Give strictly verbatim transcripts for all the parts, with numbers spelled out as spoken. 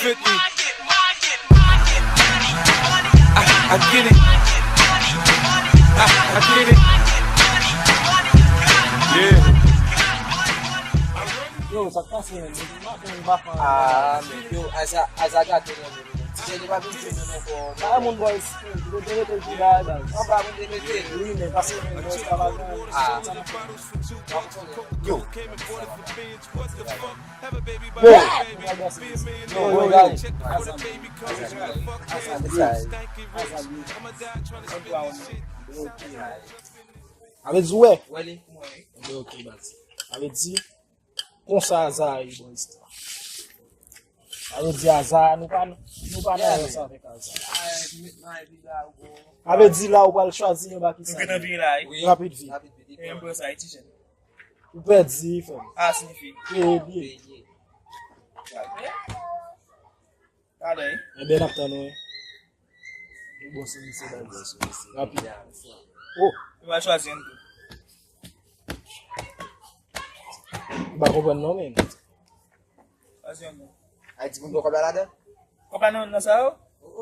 fifty. I, I get it. I, I get it. Yeah. Yo, sa k pase menm? Yo, m pa konn, m pa konn. Ah, men yo, Aza, Aza gate nan men nou. Ti Jay pa vin jwe menm ankò. Sa moun boys, yo te rete di bagay baz. Anba moun te mete. Wi, men pase menm boys pa bagay. Ah. Yo. Yo, yo, yo. Aza, Aza, Aza, Aza. Sa vle di wè. Wè li, mwen. Ok, baz. Sa vle di, konsa Aza ye, boys. Sa vle di Aza, nou pa, nou pa nan rans avèk Aza. Sa vle di la ou pral chwazi anba ki sa? Nou gentan vini la, wi. Rapid vi. Rapid vi. E, m pran sa, e ti jèn. Ou pèdi, frè m. A siyifi. Peye byen. Talè. Enben, n ap tann ou, wi. Bon, se misye, baz. Rapid. Oh. Ou va chwazi yon tou. Ou pa konprann non, men. Chwazi yon tou. Ay, di moun gen kòb la ladan? Kòb la nan, nan sa yo?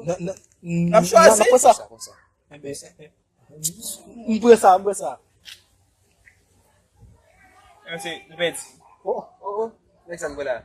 Nan, nan, n ap chwazi. N ap pran sa. Konsa, konsa. Enben, m pran sa, m pran sa. Enben, se, nou pèdi. Oh, oh, oh. Nèg sa m pran la.